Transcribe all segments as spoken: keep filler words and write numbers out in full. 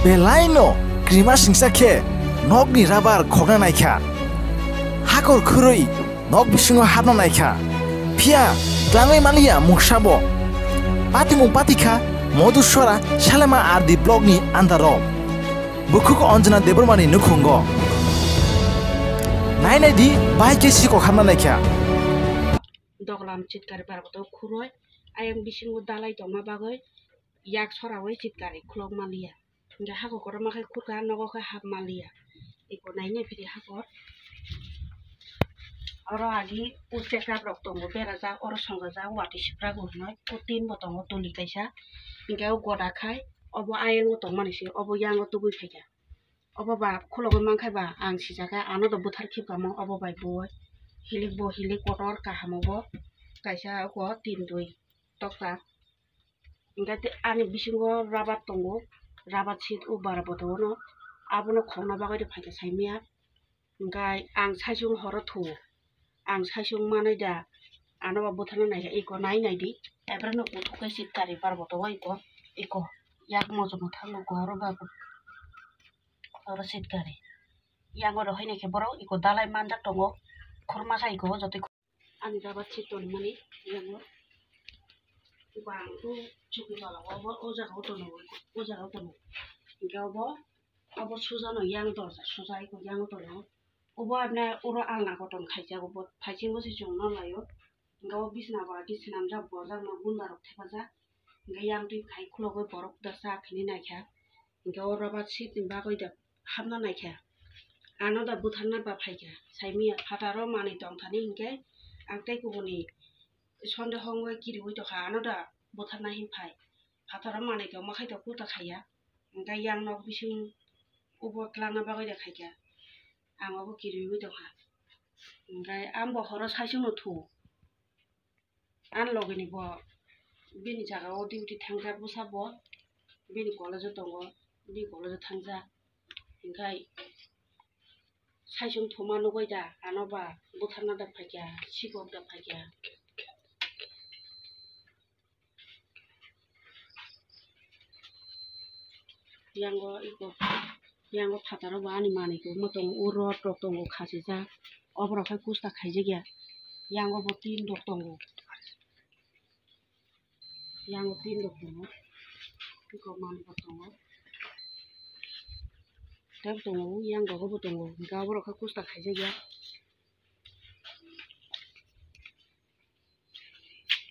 Belai no krima singsa khe nokni rabar khokna naikha. Hakor khurui nok bisingo hapna naikha. Phiya tlangwi manliya mungsa bo. Patimung patikha Modusora Salema R D block ni andaro. Bukhuk Anjana Debbarmani nukhungo. Nai nai di bai khe sikok hapna naikha. Doglam chitkari parbato khuroi ayang bisingo dalai tongma bagwi yak sorawi chitkari khulok manliya. Hingke hakor kotorma khe khurka nogo khe hap manliya. Eko nai nai phiri hakor. Oro agi usek rok tongo berajak, oro songjak watwi sipra bo hinoi, o tin bo tongo tuli kaisa. Hingke o goda khai obo ayang o tongmani se obo yang o tugui phaikha. Obo ba khulogwi mankha ba ang sijak khe ano do buthar khibkamo obo bai bui hilik bo hilik kotor kaham obo kaisa oko tin dui tokta. Hingke ani bisingo rabar tongo, rabar seat o bara bottle no abono khokna bagwi de phaikha saimanya. Hingke ang saichung horo thu, ang saichung manwi da, ano bo butharna naikha, eko nai nai di, ebrano kuthuk khe seat kari par bo tongo eko, eko yak mochomwi thangwi eko oro ba oro seat kari, yango rw hai naikhe borok eko dalai manjak tongo, khorma kha eko joto. Ani rabar seat tonmani yango bang tu chuki tola o, o jaga o tono, o jaga o tono. Hingke obo, obo suja no yang dorja suja eko yang o tono. Obo apna oro alna goton khaijak obo phaisingo se chwng no laio. Hingke o bisna bo agi swnamjak bojak no gunda rok thepajak. Hingke yang twi khai khulogwi borok da cha khini naikha. Hingke o rabar seat ni bagwi da hapna naikha. Ano da butharna ba phaikha. Saimanya phataro manwi tongthani hingke ang tei kubuni sonde hongwi kiriwi tongkha. Ano da butharna hin phai. Phataro manwi tongma khai to kuta khaiya. Hingke yang nok bising ubo tlangna bagwi da khaikha. Ang obo kiriwi tongkha. Hingke ang bo horo saichung no thu. Ani logi ni bo bini jaga o duty thangjak bwsa bo bini college o tongo, bini college o thangjak. Hingkhai saichung thuma nugwi da ano ba butharna da phaikha, sikok da phaikha. Yango eko, yango phataro bo ani manwi kwbangma tongo, o rod rok tongo khachijak, oborok khe kusta khaijakya, yango bo tin rok tongo, yango tin rok tongo, eko manwi rok tongo, tei tongo, yango bo tongo, hwnkhe oborok khe kusta khaijakya.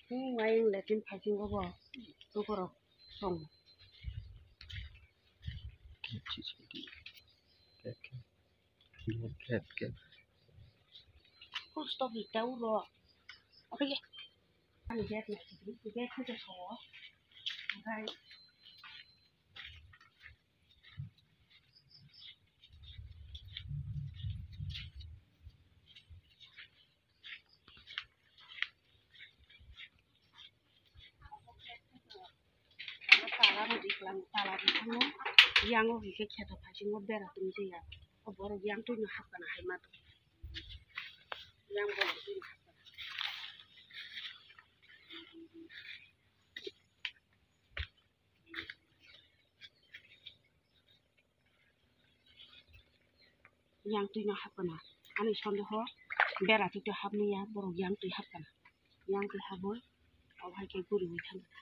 Hmm, ayang latrine phaising obo, lukurok song. Kusto kita uro. Oke. Ani bag na, bag kita so. Oke. Tala rw di klam, tala rw di klam, yang o hingke kheto phaisingo bera tongwi ya, o borok yang twi no hapkana hai ma tong, yang borok twi no hapkana. Yang twi no hapkana. Ani sondeho bera twi twi hapmaya, borok yang twi hapkana. Yang twi habwi, obo hai khe guriwi thangkha.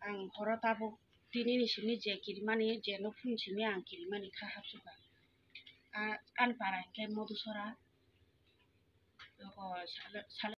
Ang horo tabuk tini ni simi je kirimani, je no phun simi ang kirimani kha hapsukha. A, ani para hinkhe Modusora, oko sale, sale.